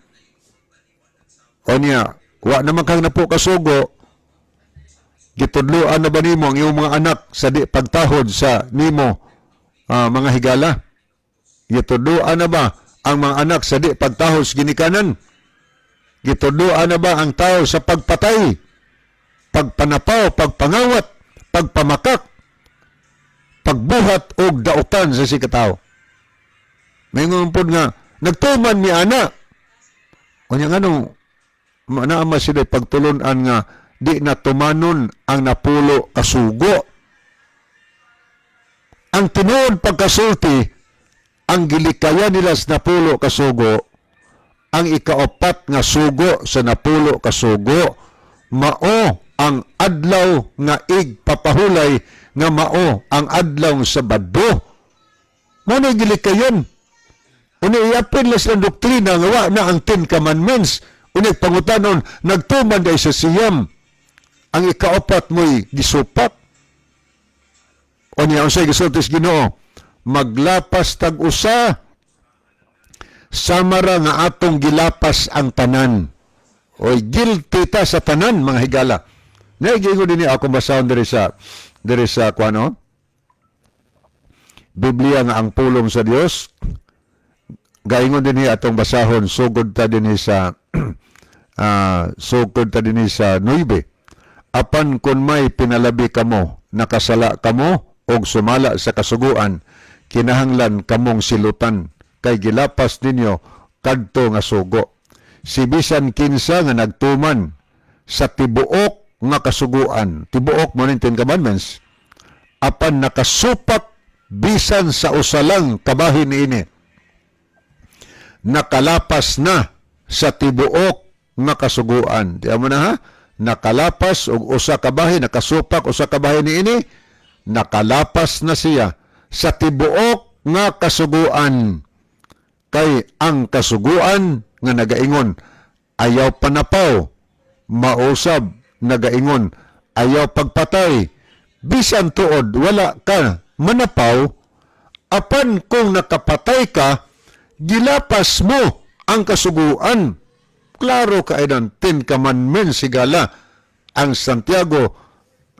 O niya, wa naman kang napo kasugo, gitudloan na ba nimo ang imong mga anak sa di pagtahod sa nimo mga higala? Gitudloan na ba ang mga anak sa di pagtahod sa ginikanan? Gitudloan na ba ang tao sa pagpatay, pagpanapaw, pagpangawat, pagpamakak, pagbuhat og dautan sa sikataw? May pod nga, nagtuman mi ana. O niya nga naama sila pagtulunan nga di na tumanon ang napulo kasugo. Ang tinuod pagkasulti, ang gilikayan nila sa napulo kasugo, ang ikaapat nga sugo sa napulo kasugo, mao ang adlaw nga igpapahulay nga mao ang adlaw sa Sabado. Mao na gilikayan. Unya iapil na silang doktrina nga wa na ang Ten Commandments. Unya pangutanon, nagtuman diay sa siyam. Ang ikaapat mo'y gisupak. Unya unsay gisulti sa Ginoo? Maglapas tag usa, sama ra nga atong gilapas ang tanan. Oy, guilty ta sa tanan, mga higala. Naigingon din ako, basahon diri sa kuano, Biblia nga ang pulong sa Dios. Gaingon din atong basahon, sugod ta dinhi sa 9. Apan kung may pinalabi kamo, nakasala kamo og sumala sa kasuguan, kinahanglan kamong silutan kay gilapas ninyo kadto nga sugo. Si bisan kinsa nga nagtuman sa tibuok nga kasuguan, tibuok mo ning Ten Commandments, apan nakasupak bisan sa usa lang kabahin niini, nakalapas na sa tibuok nga kasuguan. Di mo na ha? Nakalapas og usa ka bahin, nakasupak usa ka bahin niini, nakalapas na siya sa tibuok nga kasuguan. Kay ang kasuguan nga nagaingon, "Ayaw panapaw," mausab nagaingon, "Ayaw pagpatay." Bisan tuod wala ka manapaw, apan kung nakapatay ka, gilapas mo ang kasuguan. Klaro kay ng Ten Commandments, higala, ang Santiago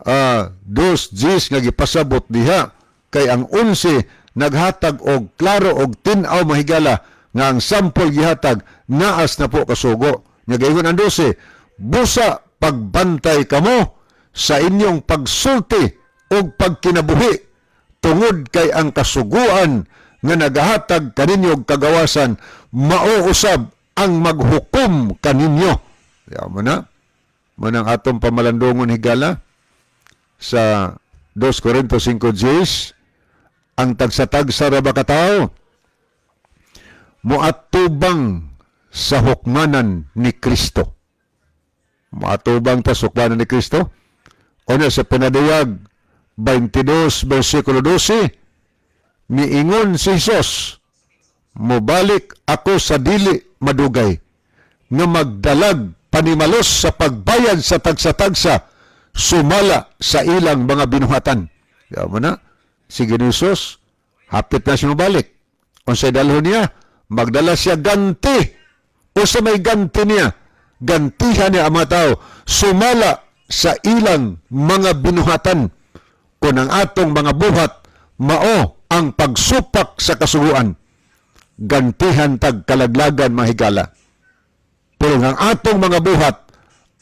2:10 nga gipasabot diha, kay ang 11 naghatag og klaro og tin-aw, mahigala, nga ang sample gihatag naas na po kasugo. Nga gaingon ang 12, "Busa pagbantay kamo sa inyong pagsulti og pagkinabuhi, tungod kay ang kasuguan nga nagahatag kaninyo og kagawasan mao usab ang maghukom kaninyo." Ya mo na. Mo nang atong pamalandungon, higala, sa 2 Corinto 5:10, ang tagsa-tagsa ra ba katawo moatubang sa hukmanan ni Kristo. Moatubang ta sa hukmanan ni Kristo. Una sa Pinaduyag 22 versikulo 12, miingon si Jesus, "Mobalik ako sa dili madugay nga magdalag panimalos sa pagbayad sa tagsa-tagsa sumala sa ilang mga binuhatan." Ya mo na, si Jesus, hapit na siya mabalik. Unsay dalhon niya? Magdala siya ganti. O sa may ganti niya, gantihan niya ang mga tao sumala sa ilang mga binuhatan. Kung ang atong mga buhat mao ang pagsupak sa kasuguan, gantihan tag kalaglagan, mahigala. Pero ang atong mga buhat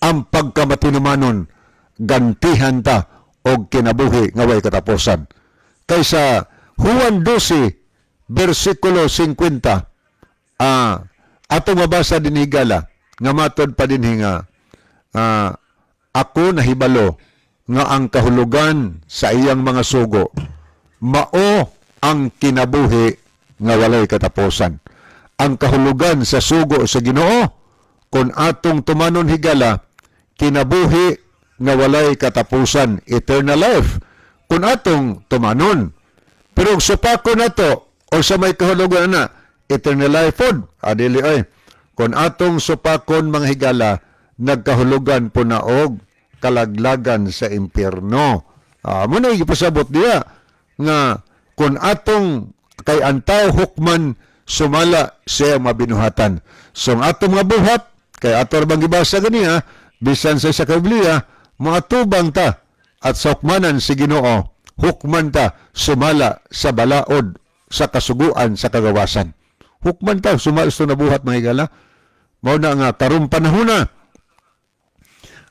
ang pagkamatinumanon, gantihan ta og kinabuhi nga way katapusan. Kaysa Juan 12 versikulo 50, atong mabasa din, higala, nga matod pa din nga ako nahibalo nga ang kahulugan sa iyang mga sugo mao ang kinabuhi nga walay katapusan. Ang kahulugan sa sugo sa Ginoo, kung atong tumanon, higala, kinabuhi nga walay katapusan, eternal life, kung atong tumanon. Pero kung supako nato o sa may kahulugan na eternal life pod, adili ay. Kung atong supakon, mga higala, nagkahulugan po na og kalaglagan sa impyerno. Mo na ipasabot diya nga kung atong, kay ang tao hukman sumala siya mabinuhatan. So ang atong mga buhat, kay ato ra bang gibasa ganiha, bisan sa isa ka Biblia, moatubang ta at sa hukmanan si Ginoo, hukman ta sumala sa balaod sa kasuguan sa kagawasan. Hukman ta sumala sa nabuhat, mga higala. Mao na nga karong panahona,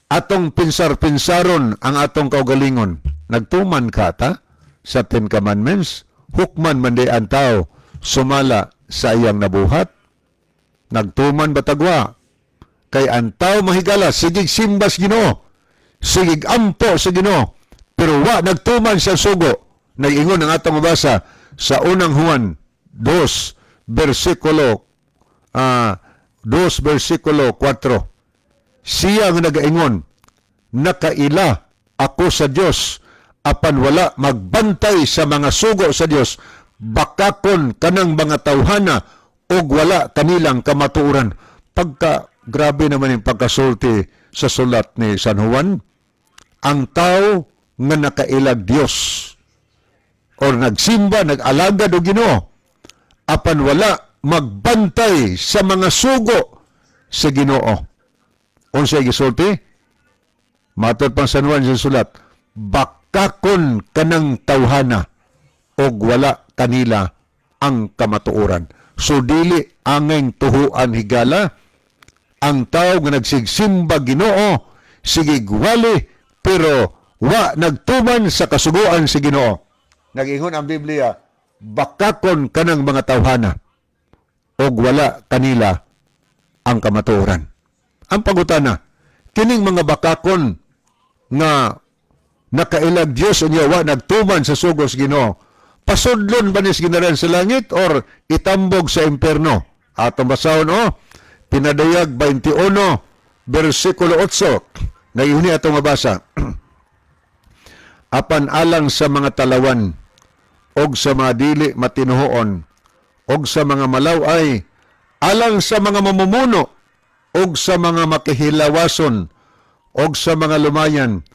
atong pinsar-pinsaron ang atong kaugalingon. Nagtuman ka ta sa Ten Commandments? Hukman man di ang tao sumala sa iyang nabuhat. Nagtuman ba tagwa? Kay ang tao, mahigala, sigig simbas Ginoo, sigig ampo sa Ginoo, pero wa nagtuman sa sugo. Nag-ingon ang atong mabasa sa Unang Juan 2 versikulo 2 versikulo 4. Siya nga nagaingon, "Nakaila ako sa Dios," apan wala magbantay sa mga sugo sa Dios, bakakon kanang mga tawhana. Ug wala kanilang kamatuoran. Pagka grabe naman yung pagkasulti sa sulat ni San Juan, ang tao nga nakailag Dios or nagsimba, nag-alagad og Ginoo, apan wala magbantay sa mga sugo sa Ginoo. Unsay gisulti? Matod pang San Juan sa sulat, bakakon kanang tawhana og wala kanila ang kamatuoran. So dili angay tuhuan, higala, ang tao nga nagsigsimba Ginoo, sige gwali, pero wa nagtuman sa kasuguan si Ginoo. Nag-ingon ang Biblia, bakakon kanang mga tawhana og wala kanila ang kamatuoran. Ang pangutana, kining mga bakakon nga nakailag Dios unya wa nagtuman sa sugos Ginoo, pasudlon ba ni ginharia sa langit or itambog sa impierno? Atong basahon o Pinadayag 21 bersikulo 8. Naiuni atong mabasa. Apan alang sa mga talawan og sa mga dili matinuhoon og sa mga malaway, alang sa mga mamumuno og sa mga makihilawason og sa mga lumayan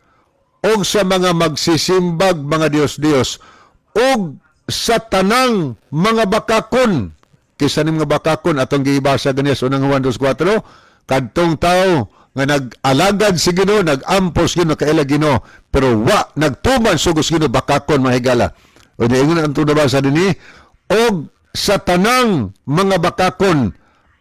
og sa mga magsisimbag mga Diyos-Diyos og sa tanang mga bakakon. Kisa ni mga bakakon atong giibasa ganiya sa Unang Juan 2.4, kadtong tao nga nag-alagad si Ginoo, nag-ampos Ginoo, kaila Ginoo, pero wa nagtuman sugos Ginoo, bakakon, mga higala. O ingon ang nabasa dinhi, og sa tanang mga bakakon,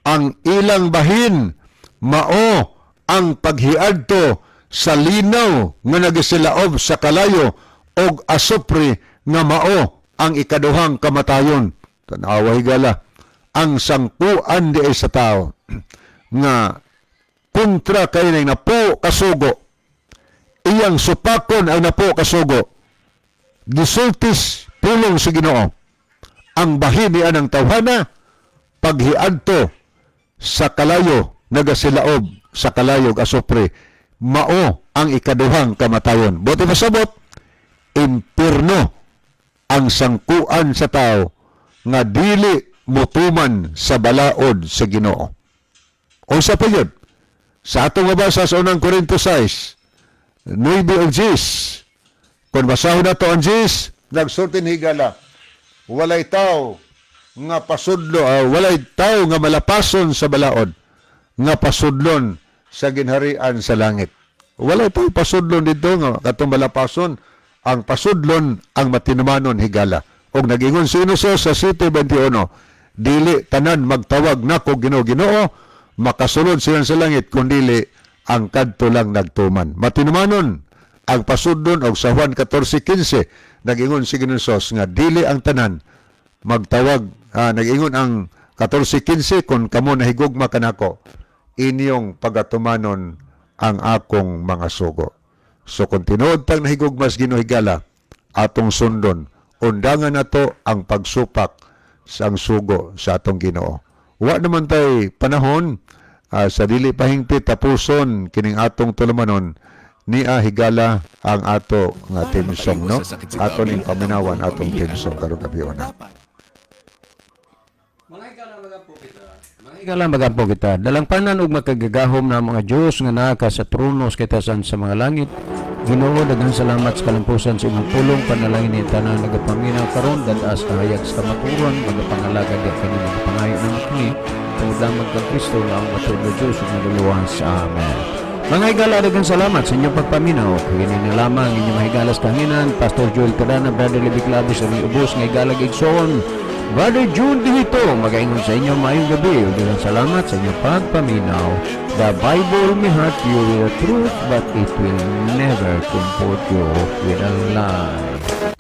ang ilang bahin mao ang paghiadto sa linaw nga nagasilaob sa kalayo og asupre nga mao ang ikaduhang kamatayon. Tanawa, higala, ang sangkuan di ay sa tao nga kontra kay nang napo kasugo, iyang supakon ang napo kasugo, gisultis pulong sa Ginoo, ang bahin ni anang tawhana paghiadto sa kalayo nagasilaob sa kalayog asupre, mao ang ikaduhang kamatayon. Buot pasabot, impierno ang sangkuan sa tao nga dili mutuman sa balaod sa Ginoo. Unsa pa yun? Sa atong mabasa sa Unang Korinto 6, 9 og 10. Kung basahon nato ang 10, nagsulti ni higala, walay tao nga pasudlo, walay tao nga malapason sa balaod, nga pasudlon sa ginharian sa langit. Walay tao pasudlon dito nga katong malapason, ang pasudlon ang matinumanon, higala. Og nagingon si Inoso sa 7:21, dili tanan magtawag nako Ginoo, Ginoo, makasulod sila sa langit, kundili ang kadto lang nagtuman. Matinumanon ang pasudlon. Og sa Juan 14:15, nagingon si Ginoong nga dili ang tanan magtawag, nagingon ang 14:15, kung kamo nahigugma kanako, inyong pagatumanon ang akong mga sugo. So kung tinuod tang nahigugma sa Ginoo, higala, atong sundon, undangan nato ang pagsupak sa ang sugo sa atong Ginoo. Wa naman tay panahon, sa dili pahingpit tapuson kining atong tulumanon niya, higala, ang ato nga theme song, no? Ato ning paminawan atong theme song karong gabi una. Mga higala, magampo kita. Mga higala, magampo kita. Dalangpanan og makagagahom na mga Diyos nga naa ka sa trono sa katasan sa mga langit. Ginoo, daghang salamat sa kalampusan sa imong pulong. Panalangin ni tanan nagapaminaw karon, dad-as kahayag sa kamatuoran, magapangalagad di kini, magapangayo ng kini tungod lamang kang Kristo nga ang matuod na Diyos ug Manluluwas. Amen. Mga higala, daghang salamat sa inyong pagpaminaw. Kini na lamang inyong mahigala sa kahanginan, Pastor Joel Cadana, Brother Levi Clavis, ang ubos nga higala igsoon, Brother June Dihito, magaingon sa inyo maayong gabi. Ug daghang salamat sa inyong pagpaminaw. The Bible may hurt you with the truth, but it will never comfort you with a lie.